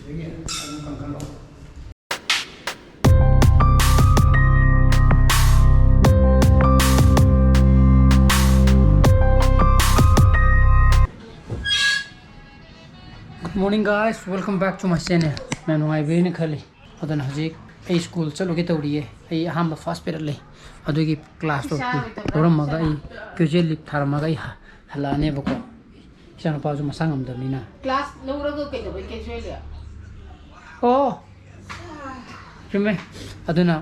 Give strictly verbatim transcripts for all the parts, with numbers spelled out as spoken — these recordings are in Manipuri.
ꯑꯗꯨꯝ ꯀꯟꯈꯠꯂꯣ꯫ Good morning, guys, welcome back to my channel. ꯃꯌꯥꯝ ꯅꯨꯡꯉꯥꯏꯕꯤꯔꯤꯅ ꯈꯜꯂꯤ꯫ ꯑꯗꯨꯅ ꯍꯧꯖꯤꯛ ꯑꯩ ꯁ꯭ꯀꯨꯜ ꯆꯠꯂꯨꯒꯦ ꯇꯧꯔꯤꯌꯦ꯫ ꯑꯩ ꯑꯍꯥꯟꯕ ꯐꯥꯔꯁ ꯄꯦꯔꯠ ꯂꯩ, ꯑꯗꯨꯒꯤ ꯀ꯭ꯂꯥꯁꯇꯣ ꯂꯧꯔꯝꯃꯒ ꯑꯩ ꯀꯦꯖꯨꯋꯦꯜ ꯂꯤꯞ ꯊꯥꯔꯝꯃꯒ ꯑꯩ ꯍꯜꯂꯛꯑꯅꯦꯕꯀꯣ꯫ ꯏꯆꯥꯅꯨꯄꯥꯁꯨ ꯃꯁꯥ ꯉꯝꯗꯕꯅꯤꯅ꯫ ꯀ꯭ꯂꯥꯁ ꯂꯧꯔꯒ ꯀꯩꯗꯧꯕꯩ ꯀꯦꯖꯨꯋꯦꯜ? ꯑꯣ, ꯆꯨꯝꯃꯦ꯫ ꯑꯗꯨꯅ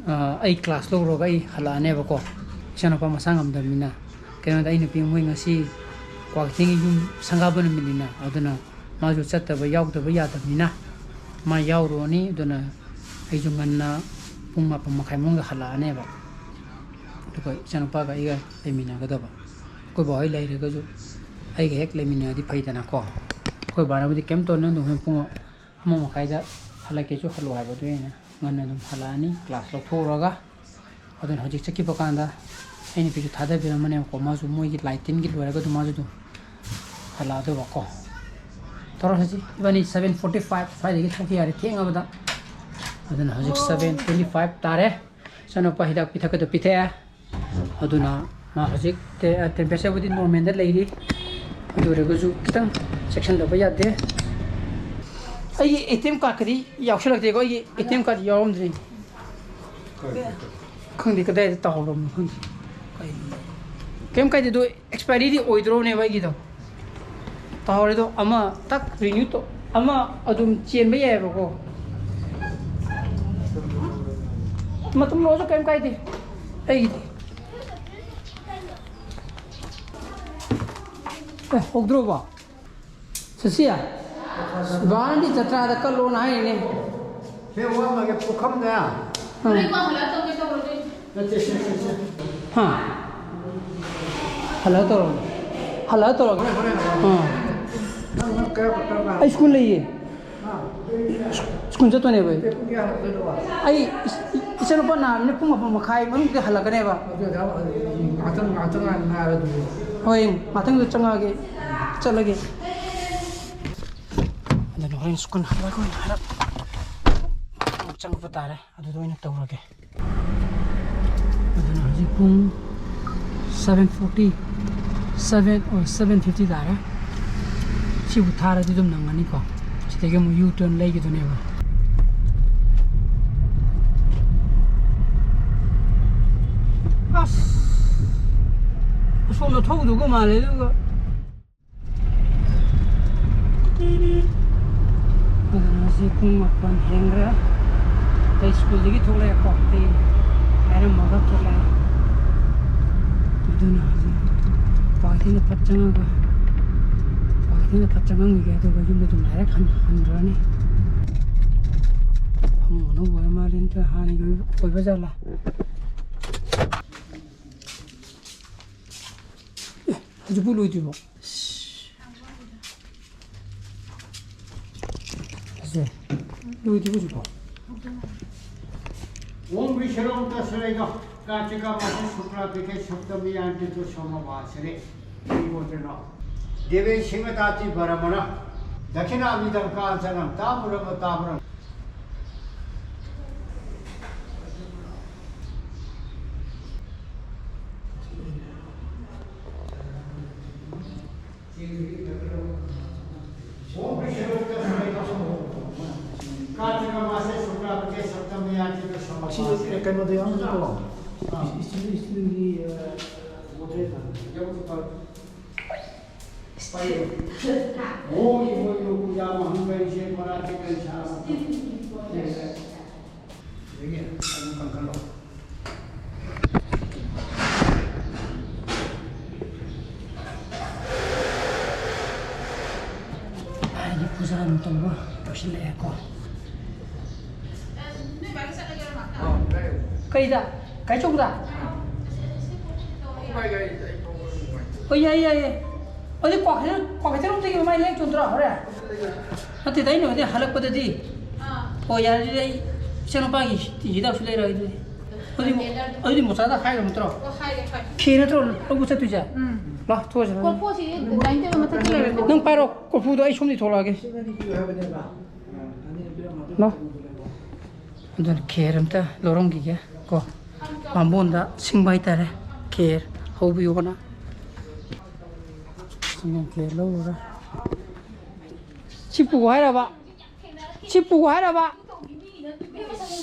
ꯑꯥ, ꯑꯩ ꯀ꯭ꯂꯥꯁ ꯂꯧꯔꯒ ꯑꯩ ꯍꯜꯂꯛꯑꯅꯦꯕꯀꯣ꯫ ꯏꯆꯥꯅꯨꯄꯥ ꯃꯁꯥ ꯉꯝꯗꯕꯅꯤꯅ, ꯀꯩꯅꯣꯗ ꯑꯩ ꯅꯨꯄꯤ ꯃꯣꯏ ꯉꯁꯤ ꯀ꯭ꯋꯥꯀꯩꯊꯦꯜꯒꯤ ꯌꯨꯝ ꯁꯪꯒꯥꯕ ꯅꯨꯃꯤꯠꯅꯤꯅ, ꯑꯗꯨꯅ ꯃꯥꯁꯨ ꯆꯠꯇꯕ ꯌꯥꯎꯗꯕ ꯌꯥꯗꯕꯅꯤꯅ ꯃꯥ ꯌꯥꯎꯔꯨꯔꯅꯤ꯫ ꯑꯗꯨꯅ ꯑꯩꯁꯨ ꯉꯟꯅ ꯄꯨꯡ ꯃꯥꯄꯟ ꯃꯈꯥꯏ ꯃꯅꯨꯡꯗ ꯍꯜꯂꯛꯑꯅꯦꯕ꯫ ꯑꯗꯨꯒ ꯏꯆꯥꯅꯨꯄꯥꯒ ꯑꯩꯒ ꯂꯩꯃꯤꯟꯅꯒꯗꯕ꯫ ꯑꯩꯈꯣꯏ ꯕꯥꯍꯣꯏ ꯂꯩꯔꯒꯁꯨ ꯑꯩꯒ ꯍꯦꯛ ꯂꯩꯃꯤꯟꯅꯔꯗꯤ ꯐꯩꯗꯅꯀꯣ꯫ ꯑꯩꯈꯣꯏ ꯕꯥꯅꯕꯨꯗꯤ ꯀꯩꯝ ꯇꯧꯔꯣꯏ, ꯅꯪ ꯑꯗꯨꯝ ꯍꯣꯔꯦꯟ ꯄꯨꯡ ꯑꯃ ꯃꯈꯥꯏꯗ ꯍꯜꯂꯛꯀꯦꯁꯨ ꯍꯜꯂꯛꯑꯣ ꯍꯥꯏꯕ, ꯑꯗꯨꯒꯤ ꯑꯩꯅ ꯉꯟꯅ ꯑꯗꯨꯝ ꯍꯜꯂꯛꯑꯅꯤ ꯀ꯭ꯂꯥꯁ ꯂꯧꯊꯣꯛꯎꯔꯒ꯫ ꯑꯗꯨꯅ ꯍꯧꯖꯤꯛ ꯆꯠꯈꯤꯕ ꯀꯥꯟꯗ ꯑꯩ ꯅꯨꯄꯤꯁꯨ ꯊꯥꯗꯕꯤꯔꯝꯃꯅꯦꯕꯀꯣ, ꯃꯥꯁꯨ ꯃꯣꯏꯒꯤ ꯂꯥꯏ ꯇꯤꯟꯒꯤ ꯂꯣꯏꯔꯒ ꯑꯗꯨꯝ ꯃꯥꯁꯨ ꯑꯗꯨꯝ ꯍꯜꯂꯛꯑꯗꯧꯕꯀꯣ꯫ ꯇꯧꯔꯁꯤ ꯏꯕꯥꯅꯤ seven forty five ꯁ꯭ꯋꯥꯏꯗꯒꯤ ꯊꯣꯛꯈꯤ ꯌꯥꯔꯦ, ꯊꯦꯡꯉꯕꯗ꯫ ꯑꯗꯨꯅ ꯍꯧꯖꯤꯛ seven twenty five ꯇꯥꯔꯦ꯫ ꯏꯆꯥꯅꯨꯄꯥ ꯍꯤꯗꯥꯛ ꯄꯤꯊꯛꯀꯗꯕ ꯄꯤꯊꯛꯑꯦ꯫ ꯑꯗꯨꯅ ꯃꯥ ꯍꯧꯖꯤꯛ ꯇꯦ-, ꯇꯦꯝꯄꯔꯦꯆꯔꯕꯨꯗꯤ ꯅꯣꯔꯃꯦꯜꯗ ꯂꯩꯔꯤ, ꯑꯗꯨ ꯑꯣꯏꯔꯒꯁꯨ ꯈꯤꯇꯪ ꯆꯦꯛꯁꯤꯟꯗꯕ ꯌꯥꯗꯦ꯫ ꯑꯩꯒꯤ ꯑꯦ ꯇꯤ ꯑꯦꯝ ꯀꯥꯔꯗꯀꯗꯤ ꯌꯥꯎꯁꯜꯂꯛꯇꯦꯀꯣ, ꯑꯩꯒꯤ ꯑꯦ ꯇꯤ ꯑꯦꯝ ꯀꯥꯔꯗ ꯌꯥꯎꯔꯝꯗ꯭ꯔꯤ꯫ ꯈꯪꯗꯦ ꯀꯗꯥꯏꯗ ꯇꯥꯍꯧꯔꯕꯅꯣ ꯈꯪꯗꯦ꯫ ꯀꯩ-, ꯀꯩꯝ ꯀꯥꯏꯗꯦ, ꯑꯗꯣ ꯑꯦꯛꯁꯄꯥꯏꯔꯤꯗꯤ ꯑꯣꯏꯗ꯭ꯔꯣꯕꯅꯦꯕ ꯑꯩꯒꯤꯗꯣ꯫ ꯇꯥꯍꯧꯔꯦ ꯑꯗꯣ, ꯑꯃ ꯇꯛ ꯔꯤꯅ꯭ꯌꯨ ꯇꯧ, ꯑꯃ ꯑꯗꯨꯝ ꯆꯦꯟꯕ ꯌꯥꯏꯑꯕꯀꯣ꯫ ꯃꯇꯝ ꯂꯣꯏꯔꯁꯨ ꯀꯩꯝ ꯀꯥꯏꯗꯦ ꯑꯩꯒꯤꯗꯤ꯫ ꯑꯦ, ꯍꯧꯗ꯭ꯔꯣꯕꯣ? ꯁꯁꯤꯌꯥ, ꯕꯥꯅꯗꯤ ꯖꯇ꯭ꯔꯥꯗ ꯀꯠꯂꯣꯅ ꯍꯥꯏꯔꯤꯅꯦ꯫ ꯁꯤ ꯋꯥꯠꯂꯒꯦ ꯄꯨꯈꯝꯅꯦ꯫ ꯑꯥ꯫ ꯅꯠꯇꯦ, ꯁꯤ, ꯁꯤ, ꯁꯤ꯫ ꯍꯥ? ꯍꯜꯂꯛꯑ ꯇꯧꯔꯒꯦ꯫ ꯍꯜꯂꯛꯑ ꯇꯧꯔꯒꯦ꯫ ꯍꯣꯔꯦꯟ, ꯍꯣꯔꯦꯟ, ꯍꯣꯔꯦꯟ꯫ ꯑꯥ꯫ ꯅꯪ ꯀꯌꯥ ꯀꯌꯥ ꯑꯩ ꯁ꯭ꯀꯨꯜ ꯂꯩꯌꯦ꯫ ꯍꯥ? ꯁ꯭ꯀꯨꯜ ꯆꯠꯇꯣꯏꯅꯦꯕ ꯑꯩ꯫ ꯄꯨꯡ ꯀꯌꯥ ꯍꯜꯂꯛꯇꯣꯏꯅꯣꯕ? ꯑꯩ ꯏꯆ-, ꯏꯆꯟꯅꯨꯄꯥ ꯅꯥꯕꯅꯤꯅ ꯄꯨꯡ ꯃꯥꯄꯟ ꯃꯈꯥꯏ ꯃꯅꯨꯡꯗ ꯍꯜꯂꯛꯀꯅꯦꯕ꯫ ꯑꯗꯨ ꯑꯣꯏꯇꯥ-, ꯉꯥꯛꯇꯪ, ꯉꯥꯛꯇꯪ ꯉꯥꯏꯔ ꯑꯗꯨꯗꯤ꯫ ꯍꯣꯏ, ꯉꯥꯛꯇꯪꯗ ꯆꯪꯉꯛꯑꯒꯦ꯫ ꯆꯠꯂꯒꯦ꯫ ꯑꯗꯨꯅ ꯍꯣꯔꯦꯟ ꯁ꯭ꯀꯨꯜ ꯍꯜꯂꯛꯑꯒ ꯑꯣꯏꯅ ꯍꯥꯏꯔꯞ ꯑꯃꯨꯛ ꯆꯪꯉꯛꯄ ꯇꯥꯔꯦ, ꯑꯗꯨꯗ ꯑꯣꯏꯅ ꯇꯧꯔꯒꯦ꯫ ꯑꯗꯨꯅ ꯍꯧꯖꯤꯛ ꯄꯨꯡ seven forty, seven or seven fifty ꯇꯥꯔꯦ꯫ ꯁꯤꯕꯨ ꯊꯥꯔꯗꯤ ꯑꯗꯨꯝ ꯅꯪꯉꯅꯤꯀꯣ꯫ ꯁꯤꯗꯒꯤ ꯑꯃꯨꯛ U turn ꯂꯩꯈꯤꯗꯨꯅꯦꯕ꯫ ꯑꯁ! ꯑꯁꯣꯝꯗ ꯊꯧꯗꯧꯒ ꯃꯥꯜꯂꯦ, ꯑꯗꯨꯒ ꯑꯗꯨꯅ ꯍꯧꯖꯤꯛ ꯄꯨꯡ ꯃꯥꯄꯟ ꯍꯦꯟꯈ꯭ꯔꯦ꯫ ꯑꯩ ꯁ꯭ꯀꯨꯜꯗꯒꯤ ꯊꯣꯛꯂꯛꯑꯦꯀꯣ, ꯑꯩ ꯍꯥꯏꯔꯝꯃꯒ ꯊꯣꯛꯂꯛꯑꯦ꯫ ꯑꯗꯨꯅ ꯍꯧꯖꯤꯛ ꯀ꯭ꯋꯥꯀꯩꯊꯦꯜꯗ ꯐꯠ ꯆꯪꯉꯒ, ꯀ꯭ꯋꯥꯀꯩꯊꯦꯜꯗ ꯐꯠ ꯆꯪꯉꯝꯈꯤꯒꯦ, ꯑꯗꯨꯒ ꯌꯨꯝꯗ ꯑꯗꯨꯝ direct ꯍꯟ-, ꯍꯟꯈ꯭ꯔꯅꯤ꯫ ꯐꯃꯨꯡ ꯑꯅꯧꯕ ꯑꯣꯏ ꯃꯥꯜꯂꯦ, ꯅꯠꯇ꯭ꯔ ꯍꯥꯟꯅꯒꯤ ꯑꯣꯏꯕ, ꯑꯣꯏꯕ ꯖꯥꯠꯂꯥ? ꯑꯦ, ꯍꯧꯖꯤꯛꯄꯨ ꯂꯣꯏꯗ꯭ꯔꯤꯕꯣ? ꯑꯁꯦ, ꯂꯣꯏꯗ꯭ꯔꯤꯕꯣ ꯍꯧꯖꯤꯛꯐꯥꯎ? ॐ विश्वरूप तस्मै नमः। कार्तिक मासे शुक्ला पक्षे सप्तमी तिथौ सोमवासरे। श्रीगोत्रेण देवे सिंहदाति ब्राह्मण दक्षिणाभिधं कांचनं ताम्रं ताम्रं। कार्तिक मासे शुक्ला पक्षे सप्तमी तिथौ सोमवासरे। ꯀꯩꯅꯣꯗ ꯌꯥꯎꯔꯝꯗ꯭ꯔꯣ? ꯑꯥ꯫ ꯏꯁ-, ꯏꯁ-, ꯏꯁ-, ꯏꯁ-, ꯄꯥꯏꯌꯨ꯫ ꯃꯑꯣꯡꯒꯤ ꯃꯣꯏꯗꯨ ꯄꯨꯖꯥ ꯃꯍꯟ ꯀꯔꯤꯁꯦ ꯃꯔꯥꯁꯦ ꯀꯔꯤ ꯁꯥꯕ? ꯑꯗꯒꯤ ꯑꯗꯨꯝ ꯀꯟꯈꯠꯂꯣ꯫ ꯍꯥꯏꯗꯤ ꯄꯨꯖꯥ ꯑꯗꯨꯝ ꯇꯧꯕ ꯇꯧꯁꯤꯜꯂꯛꯑꯦꯀꯣ꯫ ꯀꯩꯗ? ꯀꯥꯏꯆꯧꯗ? ꯍꯣꯏ, ꯌꯥꯏ, ꯌꯥꯏ, ꯌꯥꯏ꯫ ꯑꯗꯨꯗꯤ ꯀ꯭ꯋꯥꯀꯩꯊꯦꯜ, ꯀ꯭ꯋꯥꯀꯩꯊꯦꯜꯔꯣꯝꯗꯒꯤ ꯃꯃꯥꯏ ꯂꯦꯛ ꯆꯣꯟꯗ꯭ꯔꯣ ꯍꯣꯔꯦꯟ? ꯅꯠꯇꯦꯗ, ꯑꯩꯅ ꯍꯥꯏꯗꯤ ꯍꯜꯂꯛꯄꯗꯗꯤ꯫ ꯑꯣ, ꯌꯥꯔꯦ, ꯑꯗꯨꯗꯤ ꯑꯩ ꯏꯆꯥꯅꯨꯄꯥꯒꯤ ꯍꯤꯗꯥꯛꯁꯨ ꯂꯩꯔꯛꯑꯒꯦ ꯑꯗꯨꯗꯤ꯫ ꯑꯗꯨꯗꯤ, ꯑꯗꯨꯗꯤ ꯃꯣꯆꯥꯗ ꯍꯥꯏꯈ꯭ꯔꯕ ꯅꯠꯇ꯭ꯔꯣ? ꯑꯣ, ꯍꯥꯏꯔꯦ, ꯍꯣꯏ꯫ ꯐꯤ ꯅꯠꯇ꯭ꯔꯣ ꯂꯧꯕ ꯆꯠꯇꯣꯏꯁꯦ? ꯎꯝ꯫ ꯂꯥꯛ, ꯊꯣꯛꯑꯁꯤ, ꯂꯥꯛ꯫ ꯀꯣꯔꯐꯨꯁꯤ ꯗꯥꯏꯅꯤꯡ ꯇꯦꯕꯜ ꯃꯊꯛꯇ ꯂꯩꯔꯦ꯫ ꯅꯪ ꯄꯥꯏꯔꯣ, ꯀꯣꯔꯐꯨꯗꯣ ꯑꯩ ꯁꯣꯝꯗꯒꯤ ꯊꯣꯛꯂꯛꯑꯒꯦ꯫ ꯂꯥꯛ꯫ ꯑꯗꯨꯅ ꯈꯦꯔ ꯑꯝꯇ ꯂꯧꯔꯝꯈꯤꯒꯦ ꯀꯣ꯫ ꯕꯥꯃꯣꯟꯗ ꯁꯤꯡꯕ ꯍꯥꯏꯇꯥꯔꯦ, ꯈꯦꯔ ꯍꯧꯕꯤꯌꯣꯅ꯫ ꯁꯤꯡ ꯈꯦꯔ ꯂꯧꯔꯨꯔꯦ꯫ ꯁꯤ ꯄꯨꯒꯣ ꯍꯥꯏꯔꯕ? ꯁꯤ ꯄꯨꯒꯣ ꯍꯥꯏꯔꯕ?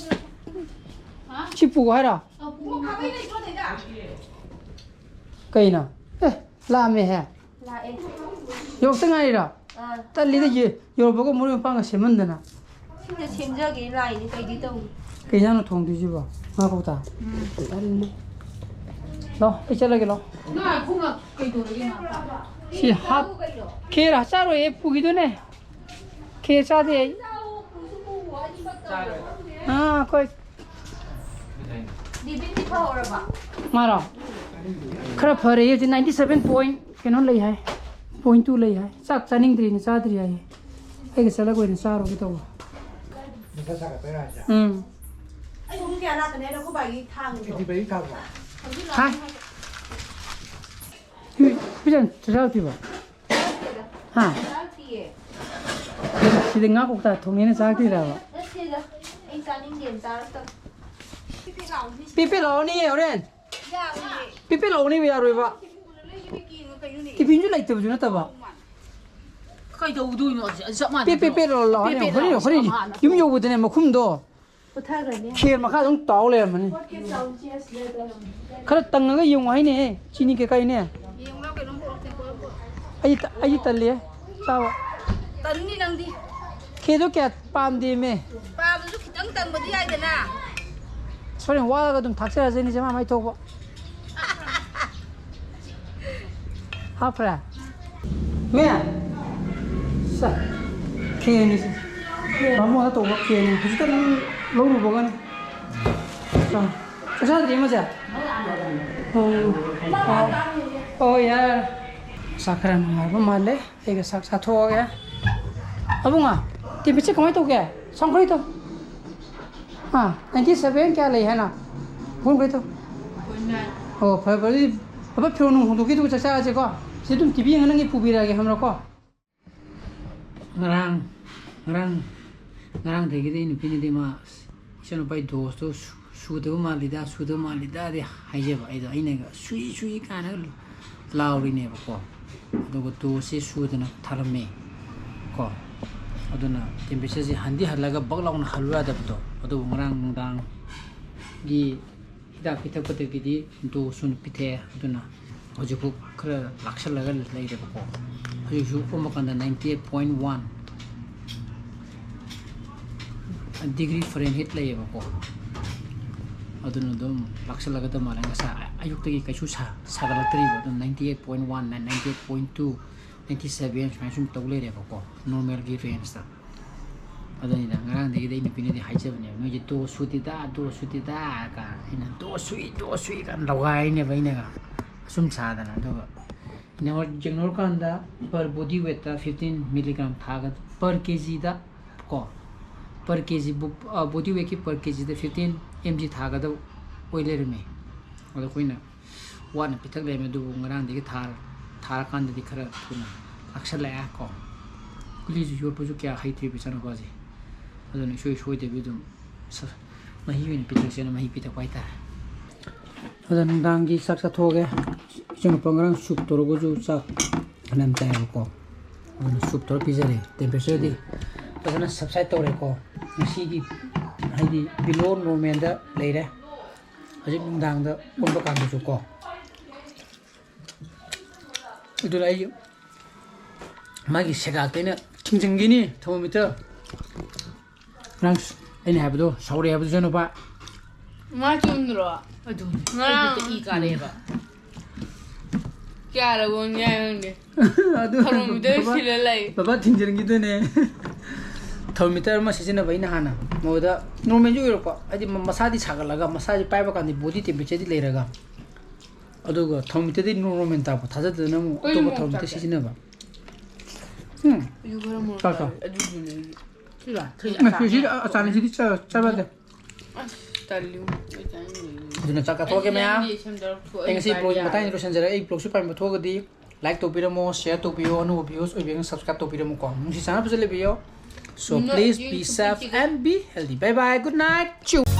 ꯁꯤ ꯄꯨꯒꯣ ꯍꯥꯏꯔꯣ? ꯀꯩꯅꯣ? ꯑꯦ, ꯂꯥꯛꯑꯝꯃꯦꯍꯦ꯫ ꯂꯥꯛꯑꯦ꯫ ꯌꯧꯔꯛꯇ ꯉꯥꯏꯔꯤꯔꯣ? ꯑꯥ꯫ ꯇꯜꯂꯤꯗ, ꯌꯦ-, ꯌꯧꯔꯛꯄꯒ ꯃꯔꯣꯏ ꯃꯄꯥꯡꯒ ꯁꯦꯝꯃꯟꯗꯅ꯫ ꯁꯤꯅ ꯁꯦꯝꯖꯒꯦ ꯂꯥꯛꯏꯅꯤ, ꯀꯩꯗꯤ ꯇꯧꯅꯤ? ꯀꯩ ꯏꯟꯖꯥꯡꯅꯣ ꯊꯣꯡꯗꯣꯏꯁꯤꯕꯣ? ꯉꯥ ꯀꯧꯇꯥ? ꯎꯝ꯫ ꯇꯜꯂꯤ꯫ ꯂꯥꯎ, ꯑꯩ ꯆꯠꯂꯒꯦ, ꯂꯥꯎ꯫ ꯉꯥ ꯈꯣꯡꯉ ꯀꯩꯗꯧꯔꯒꯦ ꯉꯥ? ꯁꯤ ꯍꯥꯞ-, ꯈꯦꯔ ꯆꯥꯔꯣꯏꯌꯦ, ꯄꯨꯈꯤꯗꯣꯏꯅꯦ꯫ ꯈꯦꯔ ꯆꯥꯗꯦ ꯑꯩ꯫ ꯑꯥ, ꯑꯩꯈꯣꯏ ꯗꯤꯕꯤꯟꯗꯤ ꯐꯍꯧꯔꯕ? ꯃꯥꯔꯣ? ꯈꯔ ꯐꯔꯦ ꯍꯧꯖꯤꯛ, ninety seven point ꯀꯩꯅꯣ ꯂꯩ ꯍꯥꯏ, point two ꯂꯩ ꯍꯥꯏ꯫ ꯆꯥꯛ ꯆꯥꯅꯤꯡꯗ꯭ꯔꯤꯅ ꯆꯥꯗ꯭ꯔꯤ ꯍꯥꯏꯌꯦ꯫ ꯑꯩꯒ ꯆꯠꯂꯒ ꯑꯣꯏꯅ ꯆꯥꯔꯨꯒꯦ ꯇꯧꯕ꯫ ꯅꯁꯥ ꯁꯥꯒꯠꯄꯩꯔꯣ ꯍꯥꯏꯁꯦ? ꯎꯝ꯫ ꯑꯩ ꯄꯨꯡ ꯀꯌꯥ ꯂꯥꯛꯀꯅꯤ ꯍꯥꯏꯅꯣ? ꯑꯩꯈꯣꯏ ꯕꯥꯒꯤ ꯊꯥꯡꯗꯣ꯫ ꯀꯦꯖꯤ ꯃꯔꯤ ꯊꯥꯡꯉꯣ꯫ ꯍꯥ? ꯄꯤꯖꯟ ꯆꯥꯔꯛꯇ꯭ꯔꯤꯕꯣ? ꯍꯥ? ꯁꯤꯗ ꯉꯥ ꯀꯧꯇꯥ ꯊꯣꯡꯉꯦꯅ ꯆꯥꯔꯛꯇ꯭ꯔꯤꯔꯕ? ꯅꯠꯇꯦꯗ, ꯑꯩ ꯆꯥꯅꯤꯡꯗꯦꯅ ꯆꯥꯔꯛꯇꯕ꯫ ꯄꯦꯄꯦ ꯂꯥꯛꯑꯣꯅꯦ ꯍꯣꯔꯦꯟ꯫ ꯌꯥꯔꯣꯏꯌꯦ꯫ ꯄꯦꯄꯦ ꯂꯥꯛꯑꯣꯅꯦ, ꯌꯥꯔꯣꯏꯕ꯫ ꯇꯤꯐꯤꯟꯁꯨ ꯂꯩꯇꯕꯁꯨ ꯅꯠꯇꯕ꯫ ꯀꯩꯗꯧꯗꯣꯏꯅꯣ? ꯆꯞ ꯃꯥꯟꯅꯗ꯭ꯔꯣ? ꯄꯦꯄꯦ ꯂꯥꯛꯑꯣꯅꯦ, ꯄꯦꯄꯦ ꯍꯣꯔꯦꯟ, ꯂꯥꯛꯑꯣꯁꯨ ꯍꯣꯔꯦꯟ꯫ ꯑꯃ ꯍꯥꯟꯅ ꯌꯨꯝ ꯌꯧꯕꯗꯅꯦ ꯃꯈꯨꯝꯗꯣ ꯄꯨꯊꯈ꯭ꯔꯅꯤ꯫ ꯈꯦꯔ ꯃꯈꯥꯗ ꯑꯗꯨꯝ ꯇꯥꯎ ꯂꯩꯔꯝꯃꯅꯤ꯫ ꯈꯔ ꯇꯪꯉꯒ ꯌꯦꯡꯉꯨ ꯍꯥꯏꯅꯦꯍꯦ, ꯆꯤꯅꯤ ꯀꯩꯀꯥ ꯏꯅꯦ꯫ ꯌꯦꯡꯉꯨ ꯂꯥꯎ, ꯀꯩꯅꯣꯝ ꯄꯨꯔꯛꯀꯦ, ꯄꯨꯔꯛꯀꯦ꯫ ꯑꯩꯗꯤ ꯇ-, ꯑꯩꯗꯤ ꯇꯜꯂꯦ ꯆꯥꯕ꯫ ꯇꯟꯅꯤ ꯅꯪꯗꯤ꯫ ꯈꯦꯔꯗꯣ ꯀꯌꯥ ꯄꯥꯝꯗꯦꯃꯦ꯫ ꯄꯥꯝꯃꯁꯨ ꯈꯤꯇꯪ ꯇꯪꯕꯗꯤ ꯌꯥꯏꯗꯅ꯫ ꯑꯁ, ꯍꯣꯔꯦꯟ ꯋꯥꯔꯒ ꯑꯗꯨꯝ ꯊꯥꯛꯆꯔꯁꯅꯤꯁꯦ, ꯃꯥ ꯃꯥꯏ ꯊꯣꯛꯄ꯫ ꯍꯥꯞꯈ꯭ꯔꯦ? ꯃꯦ! ꯁꯦ, ꯈꯦꯔꯅꯤ ꯁꯦ꯫ ꯕꯥꯃꯣꯟꯅ ꯇꯧꯕ ꯈꯦꯔꯅꯤ꯫ ꯍꯧꯖꯤꯛꯇ ꯅꯪ ꯂꯧꯔꯨꯕꯒꯅꯤ꯫ ꯆꯥ꯫ ꯆꯥꯛ ꯆꯥꯗ꯭ꯔꯤ, ꯃꯁꯦ? ꯑꯣ꯫ ꯑꯣ꯫ ꯑꯣ, ꯌꯥꯔꯦ, ꯌꯥꯔꯦ꯫ ꯆꯥꯛ ꯈꯔ ꯅꯨꯡꯉꯥꯏꯕ ꯃꯥꯜꯂꯦ꯫ ꯑꯩꯒ ꯆꯥꯛ ꯆꯥꯊꯣꯛꯑꯒꯦ꯫ ꯑꯕꯨꯡꯉꯣ, ꯇꯦꯝꯄꯔꯦꯆꯔ ꯀꯃꯥꯏꯅ ꯇꯧꯒꯦ? ꯁꯝꯈ꯭ꯔꯤ ꯇꯧ꯫ ꯑꯥ, ninety seven ꯀꯌꯥ ꯂꯩ ꯍꯥꯏꯅ? ꯍꯣꯡꯈ꯭ꯔꯦ ꯇꯧ꯫ ꯑꯣ, ꯐꯔꯦ, ꯐꯔꯦ, ꯑꯗꯨꯗꯤ ꯊꯕꯛ ꯐꯤꯔꯣꯜ ꯅꯨꯡ ꯍꯣꯡꯗꯣꯛꯈꯤꯗꯨꯒ ꯆꯥꯛ ꯆꯥꯔꯁꯦꯀꯣ꯫ ꯁꯤ ꯑꯗꯨꯝ ꯇꯤꯚꯤ ꯌꯦꯡꯉ ꯅꯪꯒꯤ ꯄꯨꯕꯤꯔꯛꯑꯒꯦ, ꯈꯪꯕ꯭ꯔꯥꯀꯣ? ꯉꯔꯥꯡ, ꯉꯔꯥꯡ, ꯉꯔꯥꯡꯗꯒꯤꯗꯤ ꯑꯩ ꯅꯨꯄꯤꯅꯗꯤ ꯃꯥ, "ꯏꯆꯥꯅꯨꯄꯥꯒꯤ ꯗꯣꯁꯇꯣ ꯁꯨ-, ꯁꯨꯗꯕ ꯃꯥꯜꯂꯤꯗ, ꯁꯨꯗꯕ ꯃꯥꯜꯂꯤꯗ"ꯗꯤ ꯍꯥꯏꯖꯕ꯫ ꯑꯩꯗꯣ, ꯑꯩꯅꯒ "ꯁꯨꯏ, ꯁꯨꯏ" ꯀꯥꯏꯅꯒ ꯂꯥꯎꯔꯤꯅꯦꯕꯀꯣ꯫ ꯑꯗꯨꯒ ꯗꯣꯁꯁꯦ ꯁꯨꯗꯅ ꯊꯥꯔꯝꯃꯦ ꯀꯣ꯫ ꯑꯗꯨꯅ ꯇꯦꯝꯄꯔꯦꯆꯔꯁꯦ ꯍꯟꯗꯤ ꯍꯜꯂꯒ ꯕꯛ ꯂꯥꯎꯅ ꯍꯜꯂꯨ ꯌꯥꯗꯕꯗꯣ꯫ ꯑꯗꯨꯕꯨ ꯉꯔꯥꯡ ꯅꯨꯡꯗꯥꯡꯒꯤ ꯍꯤꯗꯥꯛ ꯄꯤꯊꯛꯄꯗꯒꯤꯗꯤ ꯗꯣꯁꯁꯨ ꯄꯤꯊꯛꯑꯦ꯫ ꯑꯗꯨꯅ ꯍꯧꯖꯤꯛꯐꯥꯎ ꯈꯔ ꯂꯥꯛꯁꯜꯂꯒ ꯂꯩꯔꯦꯕꯀꯣ꯫ ꯍꯧꯖꯤꯛꯁꯨ ꯑꯣꯝꯕ ꯀꯥꯟꯗ ninety eight point one degree Fahrenheit ꯂꯩꯌꯦꯕꯀꯣ꯫ ꯑꯗꯨꯅ ꯑꯗꯨꯝ ꯂꯥꯛꯁꯜꯂꯒꯗꯕ ꯃꯥꯜꯂꯦ꯫ ꯉꯁꯥꯏ ꯑꯌꯨꯛꯇꯒꯤ ꯀꯩꯁꯨ ꯁꯥ-, ꯁꯥꯒꯠꯂꯛꯇ꯭ꯔꯤꯕ꯫ ꯑꯗꯨꯝ ninety eight point one, ninety eight point two, ninety seven ꯁꯨꯃꯥꯏꯅ ꯁꯨꯝ ꯇꯧ ꯂꯩꯔꯦꯕꯀꯣ, ꯅꯣꯔꯃꯦꯜꯒꯤ ꯔꯦꯟꯖꯇ꯫ ꯑꯗꯨꯅꯤꯗ, ꯉꯔꯥꯡꯗꯒꯤꯗꯤ ꯑꯩ ꯅꯨꯄꯤꯅꯗꯤ ꯍꯥꯏꯖꯕꯅꯦꯕ, "ꯅꯣꯏꯁꯦ ꯗꯣꯁ ꯁꯨꯗꯦꯗ, ꯗꯣꯁ ꯁꯨꯗꯦꯗ" ꯀꯥꯏꯅ꯫ ꯑꯩꯅ "ꯗꯣꯁ ꯁꯨꯏ, ꯗꯣꯁ ꯁꯨꯏ" ꯀꯥꯏꯅ ꯂꯧꯒꯥꯏꯅꯦꯕ ꯑꯩꯅꯒ꯫ ꯑꯁꯨꯝ ꯁꯥꯗꯅ꯫ ꯑꯗꯨꯒ ꯌꯦꯡꯉꯨꯔꯀꯥꯟꯗ per body weightꯇ fifteen milligram ꯊꯥꯒ-, per kgꯗ ꯀꯣ, per kg ꯕꯨ-, ꯑ, body weightꯀꯤ per kgꯗ fifteen mg ꯊꯥꯒꯗꯕ ꯑꯣꯏ ꯂꯩꯔꯝꯃꯦ꯫ ꯑꯗꯣ ꯑꯩꯈꯣꯏꯅ ꯋꯥꯠꯅ ꯄꯤꯊꯛ ꯂꯩꯔꯝꯃꯦ꯫ ꯑꯗꯨꯕꯨ ꯉꯔꯥꯡꯗꯒꯤ ꯊꯥꯔ-, ꯊꯥꯔꯀꯥꯟꯗꯗꯤ ꯈꯔ ꯊꯨꯅ ꯂꯥꯛꯁꯜꯂꯛꯑꯦ ꯀꯣ꯫ ꯒꯨꯂꯤꯁꯨ ꯌꯣꯠꯄꯁꯨ ꯀꯌꯥ ꯍꯩꯇ꯭ꯔꯤꯕ ꯏꯆꯥꯅꯨꯄꯥꯁꯦ꯫ ꯑꯗꯨꯅ ꯏꯁꯣꯏ ꯁꯣꯏꯗꯕꯤ ꯑꯗꯨꯝ ꯁ-, ꯃꯍꯤ ꯑꯣꯏꯅ ꯄꯤꯊꯛꯁꯦꯅ ꯃꯍꯤ ꯄꯤꯊꯛꯄ ꯍꯥꯏꯇꯥꯔꯦ꯫ ꯑꯗ ꯅꯨꯡꯗꯥꯡꯒꯤ ꯆꯥꯛ ꯆꯥꯊꯣꯛꯑꯒꯦ꯫ ꯏꯆꯥꯅꯨꯄꯥ ꯉꯔꯥꯡ ꯁꯨꯞ ꯇꯧꯔꯒꯁꯨ ꯆꯥꯛ ꯐꯅꯌꯥꯝ ꯆꯥꯏꯌꯦꯕꯀꯣ꯫ ꯑꯗꯨꯅ ꯁꯨꯞ ꯇꯧꯔ ꯄꯤꯖꯔꯦ꯫ ꯇꯦꯝꯄꯔꯦꯆꯔꯗꯤ ꯐꯖꯅ subside ꯇꯧꯔꯦꯀꯣ꯫ ꯉꯁꯤꯒꯤ ꯍꯥꯏꯗꯤ below normalꯗ ꯂꯩꯔꯦ꯫ ꯍꯧꯖꯤꯛ ꯅꯨꯡꯗꯥꯡꯗ ꯑꯣꯟꯕ ꯀꯥꯟꯗꯁꯨ ꯀꯣ꯫ ꯑꯗꯨꯅ ꯑꯩ ꯃꯥꯒꯤ ꯁꯦꯒꯥꯛꯇ ꯑꯩꯅ ꯊꯤꯡꯖꯤꯟꯈꯤꯅꯤ thermometer꯫ ꯅꯪ ꯑꯩꯅ ꯍꯥꯏꯕꯗꯣ ꯁꯥꯎꯔꯦ ꯍꯥꯏꯕꯗꯨ ꯏꯆꯥꯅꯨꯄꯥ꯫ ꯃꯥ ꯆꯨꯝꯗ꯭ꯔꯣ? ꯑꯗꯨꯅꯤ꯫ ꯉꯔꯥꯡ ꯑꯩ ꯏ ꯀꯥꯔꯦꯕ꯫ ꯀꯌꯥꯔꯛ ꯑꯣꯟꯒꯦ ꯍꯥꯏ ꯈꯪꯗꯦ꯫ ꯑꯗꯨ thermometer ꯕꯕꯥ, ꯁꯤꯜꯂ ꯂꯩ꯫ ꯕꯕꯥ ꯊꯤꯡꯖꯤꯟꯈꯤꯗꯣꯏꯅꯦ꯫ Thermometer ꯑꯃ ꯁꯤꯖꯤꯟꯅꯕ ꯑꯩꯅ ꯍꯥꯟꯅ꯫ ꯃꯣꯏꯗ normalꯁꯨ ꯑꯣꯏꯔꯛꯄ꯫ ꯍꯥꯏꯗꯤ ꯃ-, ꯃꯁꯥꯗꯤ ꯁꯥꯒꯠꯂꯒ, ꯃꯁꯥꯁꯦ ꯄꯥꯏꯕ ꯀꯥꯟꯗ body temperatureꯗꯤ ꯂꯩꯔꯒ꯫ ꯑꯗꯨꯒ thermometerꯗꯤ normal ꯇꯥꯕ꯫ ꯊꯥꯖꯗꯗꯅ ꯑꯃꯨꯛ ꯑꯩꯈꯣꯏꯁꯨ ꯑꯇꯣꯞꯄ ꯃꯣꯔꯣꯛ thermometer ꯆꯥꯁꯦ꯫ ꯁꯤꯖꯤꯟꯅꯕ꯫ ꯎꯝ꯫ ꯑꯩꯁꯨ ꯈꯔ ꯃꯣꯔꯣꯛ ꯆꯥꯎ, ꯆꯥꯎ꯫ ꯆꯥꯔꯦ꯫ ꯑꯗꯨꯗꯨꯅꯦ ꯑꯩꯒꯤ꯫ ꯁꯤꯔꯣ? ꯁꯤ ꯎꯝ, ꯁꯤ, ꯁꯤ ꯑꯆꯥꯔꯅꯦ꯫ ꯑꯆꯥꯔꯅꯤ, ꯁꯤꯗꯤ ꯆꯥ-, ꯆꯥꯕ ꯌꯥꯗꯦ꯫ ꯑꯁ, ꯇꯜꯂꯤ꯫ ꯑꯩ ꯆꯥꯅꯤꯡꯗꯦ꯫ ꯑꯗꯨꯅ ꯆꯥꯛ ꯆꯥꯊꯣꯛꯑꯒꯦ ꯃꯌꯥꯝ꯫ ꯑꯩ ꯉꯁꯤ vlog ꯃꯇꯥꯡꯁꯤꯗ ꯂꯣꯏꯁꯤꯟꯖꯔꯦ꯫ ꯑꯩ vlogꯁꯤ ꯄꯥꯝꯕ ꯊꯣꯛꯑꯒꯗꯤ like ꯇꯧꯕꯤꯔꯝꯃꯣ, share ꯇꯧꯕꯤꯌꯣ, ꯑꯅꯧꯕ viewers ꯑꯣꯏꯕꯤꯌꯣ, subscribe ꯇꯧꯕꯤꯔꯝꯃꯨꯀꯣ꯫ ꯅꯨꯡꯁꯤ ꯆꯥꯟꯅꯕꯁꯦ ꯂꯩꯕꯤꯌꯣ꯫ So please be safe and be healthy. Bye bye. Good night. Chew.